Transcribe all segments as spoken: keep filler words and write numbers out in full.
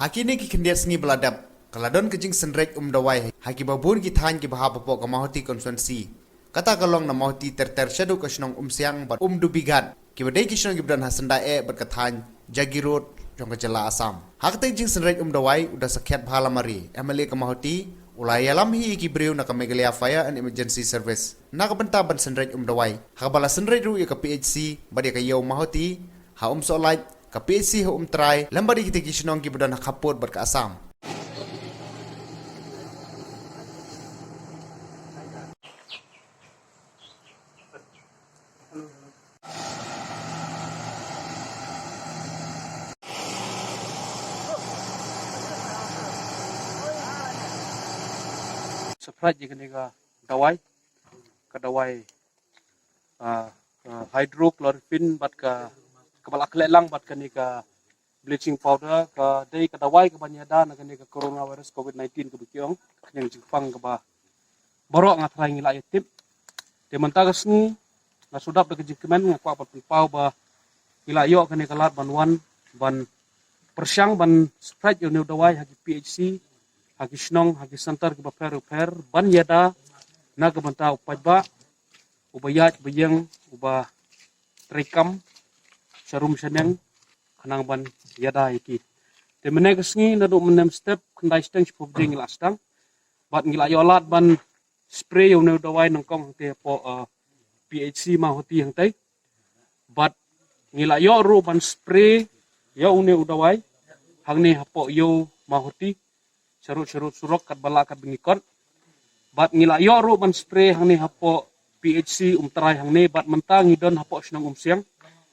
Ha kine ki khyndiat sngi ba la dep, ka la don ka jingsynreit um dawai ha kiba bun ki thaiñ kiba hap hapoh ka Mawhati constituency. Kata ka long na Mawhati ter ter shaduh ka shnong Umsiang bad Umdubigat, kiba dei ki shnong kiba don ha syndah eh bad ka thaiñ Jagiroad jong ka jylla Assam. Ha kata ka jingsynreit um dawai, u Doctor Sakhiatbha Lamare, M L A ka Mawhati, u la ïalam hi ïa ki briew na ka Meghalaya Fire and Emergency Service na ka bynta ban synreit um dawai, ha kaba la synreit ruh ïa ka P H C bad ïa ka Ïew Mawhati ha Umsohlait, ka P H C ha Umtrai, lem bad ïa kita ki shnong kiba don ha khappud bad ka Assam. Surprise ïa kane ka dawai, ka dawai, ah, ka hydrochlorothiazide bad ka, kaba la khleh lang bad kane ka bleaching powder, ka dei ka dawai kaban ïada na kane ka coronavirus covid nineteen kaba ki ong, ka khñiang jingpang kaba baroh nga trai ngi la ïa tip. Te mynta ka sngi, nga shu dap da ka jingkmen, nga kwah ban pynpaw ba ngi la ïoh kane ka lad ban wan ban pyrshang ban spread ïa une u dawai ha ki P H C, ha ki shnong, ha ki center kiba pher u pher, ban ïada na ka bynta u paidbah uba ïaid ba ïeng, uba treikam sharum shaneng, khnang ban ïada ïa ki. Te mynne ka sngi, naduh mynne mynstep, khyndai shiteng shiphew baje ngi la sdang bad ngi la ïoh lad ban spray ïa une u dawai nyngkong hangtei hapoh, uh, P H C Mawhati hangtei. Bad ngi la ïoh ruh ban spray ïa une u dawai hangne hapoh Ïew Mawhati, sharud sharud surok katba lah katba ngi kot. Bad ngi la ïoh ruh ban spray hangne hapoh P H C Umtrai hangne, bad mynta ngi don hapoh shnong Umsiang.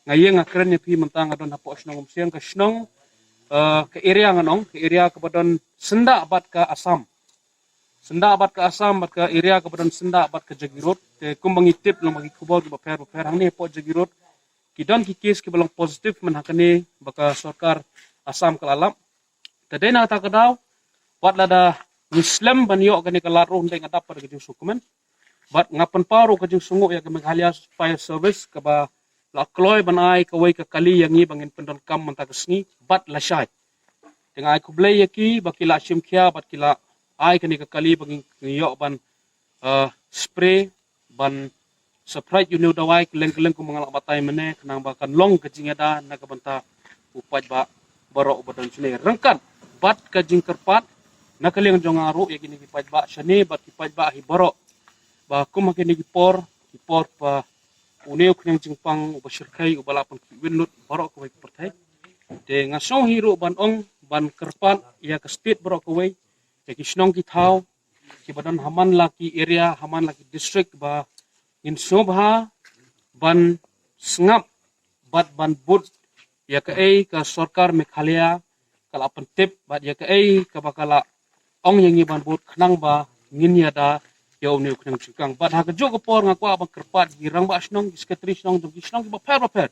Nga ïeng nga kren ïa phi, mynta nga don hapoh shnong Umsiang, ka shnong, eh, ka area ngan ong, ka area kaba don syndah bad ka Assam. Syndah bad ka Assam, bad ka area kaba don syndah bad ka Jagiroad. Te kumba ngi tip lang ba ki khubor kiba pher ba pher, hangne hapoh Jagiroad ki don ki case kiba long positive man ha kane ba ka sorkar Assam ka la lap. Te dei na kata ka daw, wat lada ngi slem ban ïoh kane ka lad ruh, hynrei nga dap pat ka jingsngewkmen. Bad nga pynpaw ruh ka jingsngewnguh ïa ka Meghalaya Fire Service kaba la kloi ban ai kawei ka kali ïa ngi ba ngin pyndonkam mynta ka sngi bad lashai. Te nga ai khublei ïa ki ba ki la shim khia bad ki la ai kane ka kali ba ngin, ngin ïoh ban, eh, spray, ban spread ïa une u dawai kylleng kylleng kumba nga la batai mynne, khnang ba kan long ka jingïada na ka bynta u paidbah baroh uba don shane. Ryngkat bad ka jingkyrpad na ka liang jong nga ruh ïa kine ki paidbah shane bad ki paidbah hi baroh, ba kum ha kine ki por, ki por ba une u khñiang jingpang uba shyrkhei uba lah pynkhih win lut baroh kawei ka pyrthei. Te nga sngew hi ruh ban ong, ban kyrpad ïa ka state baroh kawei, ïa ki shnong ki thaw kiba don ha man la ki area, ha man la ki district, ba ngin sngewbha ban sngap bad ban bud ïa kaei ka sorkar Meghalaya ka la pyntip bad ïa kaei kaba ka la ong ïa ngi ban bud, khnang ba ngin ïada ïa une u khñiang jingpang. Bad ha kajuh ka por nga kwah ban kyrpad ïa ki rangbah shnong, ki secretary shnong jong ki shnong kiba pher ba pher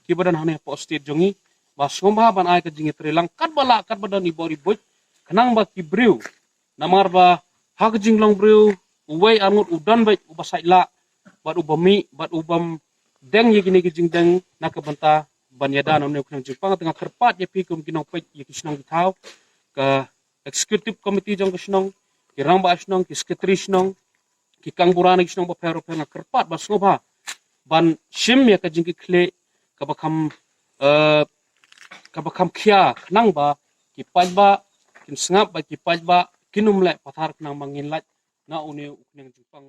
kiba don hangne hapoh state jong ngi, ba sngewbha ban ai ka jingïatreilang katba lah katba don i bor i buit, khnang ba ki briew, namar ba ha ka jinglong briew, uwei arngut u don beit uba sait lah bad uba mih bad ubym deng ïa kine ki jingdeng na ka bynta ban ïada na une u khñiang jingpang. Te nga kyrpad ïa phi kum ki nongpeit ïa ki shnong ki thaw, ka executive committee jong ka shnong, ki rangbah shnong, ki secretary shnong, ki kangburah na ki shnong bapher bapher, nga kyrpad ba sngewbha ban shim ïa ka jingkitkhlieh kaba kham, eh, kaba kham khia, khnang ba ki paidbah kin sngap bad ki paidbah kin ym leh pathar, khnang ba ngin lait na une u khñiang jingpang.